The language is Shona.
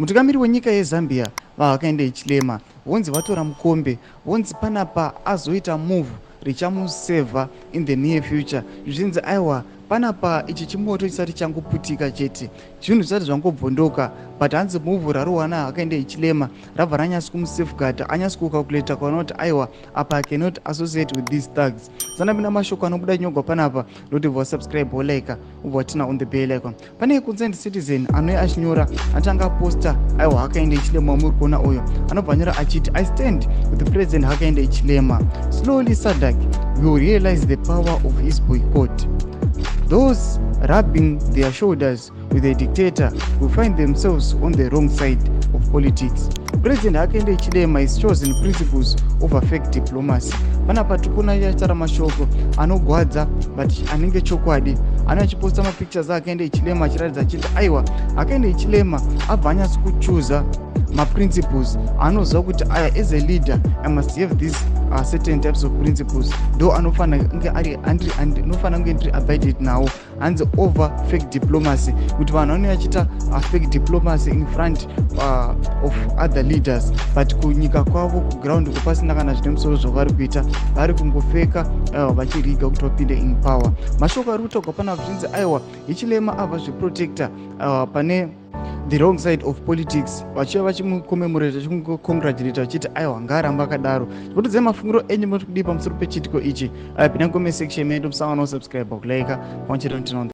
Mutungamiri wenyika yeZambia, VaHakainde Hichilema, vonzi vatora mukombe. Vonzi panapa azoita move richamusevha in the near future. Zvinzi aiwa, panapa ichi chimoto chisati changoputika chete, zvinhu zvisati zvangobvondoka, but hanzi move rarowana Hakainde Hichilema rabva ranyatsi kumusafeguarda, anyatsi kucalculata kuona kuti aiwa, apa I cannot associate with these thugs. Sanapinda mashoko anobuda nyogwa panapa, ndokuti bva wasubscribe, wolike, ubva waturn on the bell icon. Pane Concerned Citizen anouya achinyora, atanga aposta aiwa Hakainde Hichilema wamuri kuona uyo, anobva anyora achiti, "I stand with the President Hakainde Hichilema. Slowly SADC will realize the power of his boycott. Those rubbing their shoulders with a dictator will find themselves on the wrong side of politics. President Hakainde Hichilema is chosen principles over fake diplomacy." Panapa tikuona achitaura mashoko anogwadza but anenge chokwadi. Anenge achiposta mapictures aHakainde Hichilema achiratidza achiti aiwa, Hakainde Hichilema abva anyatsi kuchuza maprinciples anoziva kuti aya, as a leader I must have these certain types of principles, ndo anofanira kunge ari, ndinofanira kunge ndiri abided nawo. Hanzi over fake diplomacy, kuti vanhu vanenge vachiita fake diplomacy in front of other leaders, but kunyika kwavo, kuground kupasina kana zvine musoro zvavari kuita, vari kungofeka vachiriga kuti vapinde in power. Mashoko ari kutaurwa panapa zvinzi aiwa, Hichilema abva zviprotecta pane the wrong side of politics. Vachiva vachimucommemorate, vachimucongratulate, vachiti aiwa, ngaaramba akadaro. Votodzai mafungiro enyu, muri kudii pamusoro pechiitiko ichi? Pinda comment section medu, musangano, subscribe, kulike, pamwe chete.